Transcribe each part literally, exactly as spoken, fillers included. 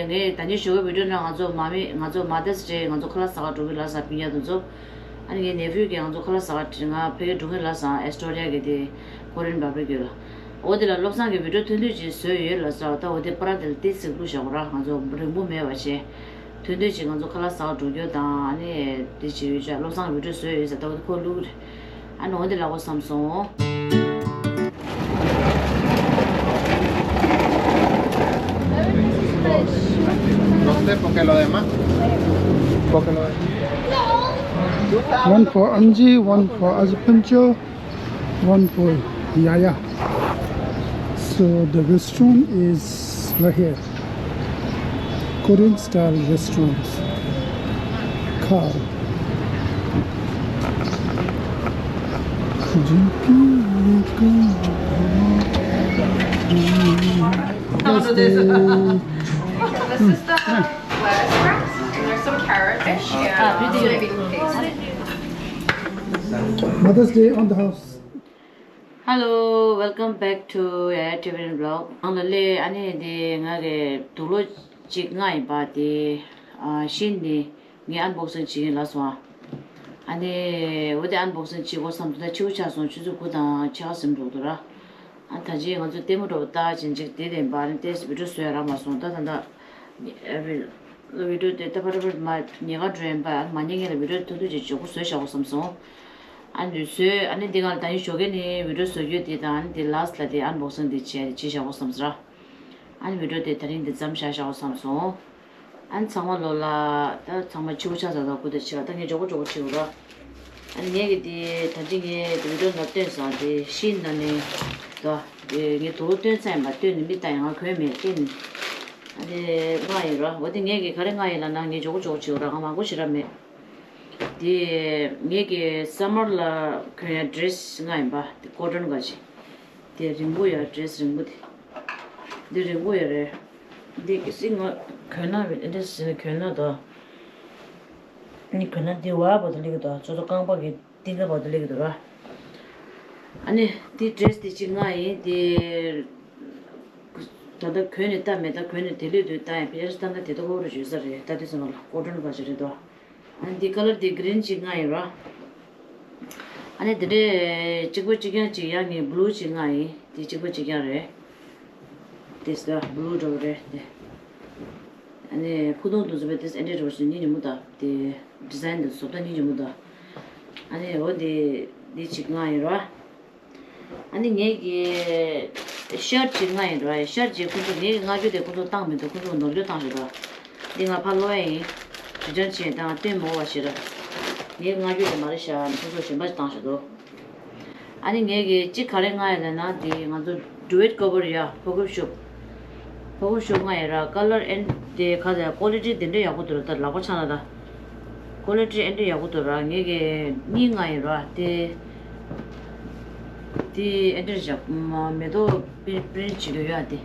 ངས་ད་ནི་ཞོགས་པའི་བི་ཌིའོ་ནང་ང་ཚོ་མ་མི་ང་ཚོ་མ་དར་སི་ཌེ་ང་ཚོ་ཁ་ལག་ཟ་ག་འགྲོ་གི་ལབ་སོང་སྤུན་ཀྱག་དེ་ཚོ། ཨ་ནི་ངའི་ནེ་ཕིའུ་གིས་ང་ཚོ་ཁ་ལག་ཟ་ག་ང་ཕ་གིར་འགྲོ་གི་ལབ་སོང་ཨེ་སི་ཊོ་རི་ཡ་གི་དེ་ཀོ་རི་ཡན་བར་བི་ཀིའུ་ལ། འོ་དེ་ལ་བློ་བཟང་གིས་བི་ཌིའོ་ཐུང་ཐུང་ཅིག་བཟོས་ཡོད་ལབ་སོང་། ད་འོ་དེ་པར་དེ་ལ་ཏོག་ཙམ་བླུགས་བཞག་གོ་ར། ང་ཚོ་རིང་པོ་མེད་པ་བྱས། ཐུང་ཐུང་ཅིག་ང་ཚོ་ཁ་ལག་ཟ་ག་འགྲོ་རྒྱུ་དང་ཨ་ནི་དེ་བྱེད་ཡོད་ཤག་བློ་བཟང་གིས་བི་ཌིའོ་བཟོས་ཡོད་ཟེར། ད་འོ་དེ་ཁོ་བླུགས་རེད། ཨ་ནི་འོ་དེ་ལབ་དགོས་བསམ་སོང་། No sé por qué lo demás. Por qué lo demás. One for Angie, one for Ajipuncho, one for Yaya. So the restaurant is right here. Korean style restaurant. Cow. Mother's Day on the house. Hello, welcome back to Yaya Tibetan vlog. ཨང་ལ་ལེ། ཨ་ནི་དེ་ང་གི་དུག་ལོག་ཅིག་མངགས་ཡིན་པ་དེ། ཨ་ཤིན་ནས་ངས་ཨན་བོག་སིང་བྱེད་ཀྱིན་ལབ་སོང་ཨ། ཨ་ནི་འོ་དེ་ཨན་བོག་སིང་བྱེད་དགོས་བསམ་དུས་ད་ཕྱི་པོ་ཆགས་སོང་། ཆུ་ཚོད་དགུ་དང་ཕྱེད་ཀ་ཟིན་འགྲོ་གི་འདུག་ར། ཨ་ད་ཅི་ང་ཚོ་ལྟད་མོ་འདྲ་པོ་ལྟ་བྱེད་ཅིག་དེ་དེ་འབར་ནས་ཏོག་ཙམ་བི་ཌིའོ་བཟོ་ཡ་རག་མ་སོང་། ད་ད་ད་ཨ་བི་ཌིའོ་དེ་ད་ཕ་ར་ཕ་མ་ཉེ་ག་འགྲོ་ཡིན་པ། ཨ་མ་ཉེ་ངེད་ལ་བི་ཌིའོ་ཐུང་ཐུང་ཅིག་མགྱོགས་པོ་བཟོས་བཞག་གོ་བསམ་སོང་། ཨ་ནི་བཟོས། ཨ་ནི་འདི་ང་ལ་ད་ཡིན་ཞོགས་ཀས་ནི་བི་ཌིའོ་བཟོ་རྒྱུ་དེ་དང་ཨ་ནི་དེ་ལ་སི་ཊི་ལ་དེ་ཨན་བོག་སིང་དེ་བྱས་བྱས་བཞག་གོ་བསམ་སོང་ར། ཨ་ནི་བི་ཌིའོ་དེ་ད་རིང་འདི་མཚམས་བཞག་བཞག་གོ་བསམ་སོང་། ཨ་ནི་ཚང་མ་ལོ་ལ་ད་ཚང་མ་ཕྱི་པོ་ཆགས་ཚར་ད་ཁུ་ད་ཕྱི་ལ་ད་ངས་མགྱོགས་པོ་མགྱོགས་པོ་བྱེད་དགོས་ར། ཨ་ནི་ངས་གི་དེ་ད་ཅི་ངས་དེ་བི་ཌིའོ་ནང་སྟོན་སོང་། དེ་ཤིན་ནང་ནས་ད་དེ་ངས་དུག་ལོག་སྟོན་ཚར་ཡིན་པ། སྟོན་ནས་མི་ལྟ་ཡང་ང་གོན་མེད་སྟོན་ནས། ཨ་དེ་མངགས་ཡིན་ར། འོ་དེ་ངས་གི་ག་རེ་མངགས་ཡིན་ལབ་ན་ངས་མགྱོགས་པོ་མགྱོགས་པོ་བྱེད་དགོས་ར། ང་མང་པོ་ཞེ་དྲག་མེད། དེ་ངས་གི་སམ་མར་ལ་གོན་ཡ་ཌི་རེ་སི་མངགས་ཡིན་པ། དེ་ཀོ་ཊོན་ག་ཅིག་དེ་རིང་པོ་ཡ། ཌི་རེ་སི་རིང་པོ་དེ། འདི་རིང་པོ་ཡ་རེད། འདི་གི་སི་ང་གོན་ན་རེད། འདི་སི་གོན་ན་དོ། ནི་གོན་ན་འདི་བ་བོ་དེ་ལེགས་དོ། ཚོ་ཚོ་རྐང་པ་གི་རྟིང་ཁ་བོ་དེ་ལེགས་དོ་ར། ཨ་ནི་འདི་ཌི་རེ་སི་དེ་གཅིག་མངགས་ཡིན། དེ་ད་ལྟ་གོན་ནས་ལྟ་མེད། ད་གོན་ནས་དེ་ལུས་དུས་ལྟ་ཡིན། ཕལ་ཆེར་ལྟ་ན་དེ་ལྟ་བུ་རུ་བརྗོད་ས་རེད། ད་དུས་ཙམ་པ་ལ་ཀོ་ཊོན་ག་ཅིག་རེད་དོ། ཨ་ནི་འདི་ཀ་ལར་འདི་གི་རིན་ཅིག་མངགས་ཡིན་ར། ཨ་ནི་འདི་འདྲའི་གཅིག་པ་གཅིག་རྐྱང་ཅིག་ཡང་ངས་བྷུ་ལུ་ཅིག་མངགས་ཡིན། འདི་གཅིག་པ་གཅིག་རྐྱང་རེད། དེ་སི་ད་བྷུ་ལུ་འདྲ་པོ་རེད་དེ། ཨ་ནི་ཕུ་ཐུང་དུ་བཟོས་པའི་དེ་སི་ཨེ་འདྲའི་འདྲ་པོ་ཞིག་སྙིང་རྗེ་མོ་འདུག་དེ་ཌི་ཛའིན་དེ་བཟོ་ལྟ་སྙིང་རྗེ་མོ་འདུག་ཨ་ནི་འོ་འདི་འདི་གཅིག་མངགས་ཡིན་ར། ཨ་ནི་ངས་ཀྱི་ཤར་ཊི་གཅིག་མངགས་ཡིན་ར། ཤར་ཊི་གཅིག་ཁོང་ཚོ་ངས་ཀྱི་མངགས་རྒྱུ་དེ་ཁོང་ཚོ་བཏང་མི་འདུག་ཁོང་ཚོ་ནོར་འཁྲུལ་བཏང་བཞག་འདུག་འདི་ང་ཕར་སློག་ཡ་ཡིན། རི་ཊརན་བྱས་ད་ང་སྟོན་མ་དགོས་པ་བྱེད་ར། ངས་མངགས་རྒྱུ་དེ་མ་རེད་ཤག་ཁོང་ཚོ་གཞན་པ་ཅིག་བཏང་བཞག་འདུག་ཨ་ནི་ངས་ཀྱི་གཅིག་ག་རེ་མངགས་ཡིན་ལབ་ན་འདི་ང་ཚོ་ཌུ་ཨེཊ་ཀོ་བར་ཡ་ཕོ་ཁོབ་ཤུབ། ཕོ་ཁོབ་ཤུབ་མངགས་ཡིན་ར། ཀ་ལར་ཨེན་དེ་ག་ཚད་ཀོ་ལི་ཊི་དེ་འདྲ་ཡག་པོ་འདུག་ར། ད་ལག་པ་འཆང་ན་ད་ཀོ་ལི་ཊི་ཨེ་འདྲ་ཡག་པོ་འདུག་ར། ངས་ཀྱི་གཉིས་མངགས་ཡིན་ར། དེ་དེ་ཨེ་འདྲ་བཞག་མ་མེ་ཏོག་པི་པི་རིན་ཊི་བྱེད་རྒྱུ་ཡོད་དེ།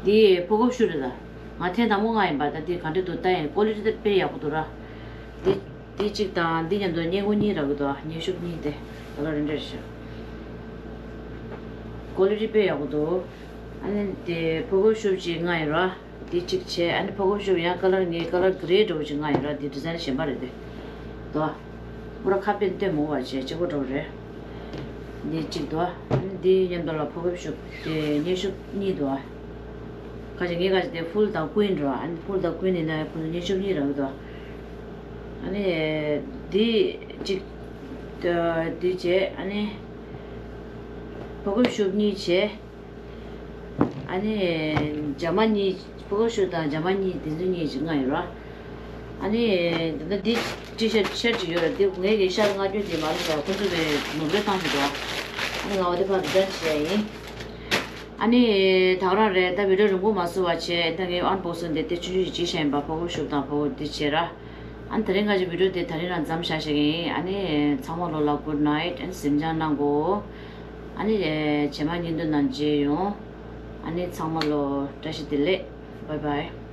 དེ་ཕོ་ཁོབ་ཤུབ་རེད་ད། ང་ཐེངས་དང་པོ་མངགས་ཡིན་པ། ད་དེ་ག་འདྲ་འདུག་ལྟ་ཡིན། ཀོ་ལི་ཊི་དེ་དཔེ་ཡག་པོ་འདུག་ར། དེ་དེ་གཅིག་དང་འདི་མཉམ་དུ་སྙིང་ཁུང་གཉིས་རག་གི་འདུག་སྙིང་ཤུབས་གཉིས་དེ་ད་ལོ་རིན་འདྲ་ཞིག་ཀོ་ལི་ཊི་དཔེ་ཡག་པོ་འདུག་ཨ་ནི་དེ་ཕོ་ཁོབ་ཤུབ་ཅིག་མངགས་ཡིན་ར། དེ་གཅིག་བྱས། ཨ་ནི་ཕོ་ཁོབ་ཤུབ་ཡང་ཀ་ལར་ངའི་ཀ་ལར་གྷི་རེ་འདྲ་པོ་ཅིག་མངགས་ཡིན་ར། དེ་ཌི་ཛའིན་གཞན་པ་རེད་དེ། འདུག་ཨ་པུ་ར་ཁ་པེན་སྟོན་མོ་བ་བྱས་གཅིག་པོ་འདྲ་པོ་རེད། འདི་གཅིག་འདུག་ཨ་ནི་འདི་མཉམ་དུ་ལ་ཕོ་ཁོབ་ཤུབ་དེ་སྙིང་ཤུབས་གཉིས་འདུག་ཁ་ཅིག་ངའི་ཁ་ཅིག་དེ་ཕུལ་དང་ཀུན་འདྲ། ཨ་ནི་ཕུལ་དང་ཀུན་ཡིན་ན་ཁོང་ཚོ་སྙིང་ཤུབས་གཉིས་རག་གི་འདུག་ཨ་ནི་འདི་གཅིག་འདི་བྱས། ཨ་ནི་ཕོ་ཁོབ་ཤུབ་གཉིས་བྱས། ཨ་ནི་ཇ་མ་གཉིས། ཕོ་ཁོབ་ཤུབ་དང་ཇ་མ་གཉིས། དེ་ཚོ་གཉིས་ཅིག་མངགས་ཡོད་ར། ཨ་ནི་ད་ལྟ་འདི་ཊི་ཤར་ཤར་ཅིག་ཡོད་ར། འདི་ངས་ཀྱི་ཤར་མངགས་རྒྱུ་དེ་མ་རེད་ཤག་ཁོང་ཚོ་གི་ནོར་འཁྲུལ་བཏང་ཞིག་འདུག་ཨ་ནི་ང་འོ་དེ་ཕར་རི་ཊརན་བྱས་ཡིན། ཨ་ནི་ད་ག་རང་རེད། ད་བི་ཌིའོ་རིང་པོ་མ་བཟོ་བ་བྱས། ད་ངས་ཨན་བོག་སིང་དེ་དེ་ཆུང་ཆུང་ཞིག་བྱས་ཤག་ཡིན་པ། ཕོ་ཁོབ་ཤུབ་དང་ཕོ་ཁོབ་འདི་བྱས་ར། ཨ་ནི་དེ་རིང་ང་ཚོའི་བི་ཌིའོ་དེ་ད་རིང་རང་མཚམས་བཞག་བཞག་ཡིན། ཨ་ནི་ཚང་མ་ལོ་ལ་གུཌ་ནའིཊ། ཨ་ནི་གཟིམ་འཇག་གནང་གོ་ཨ་ནི་རྗེས་མ་བརྙན་ཐུང་ནང་མཇལ་ཡོང་། ཨ་ནི་ཚང་མ་ལོ་བཀྲ་ཤིས་བདེ་ལེགས། བཱའི་བཱའི།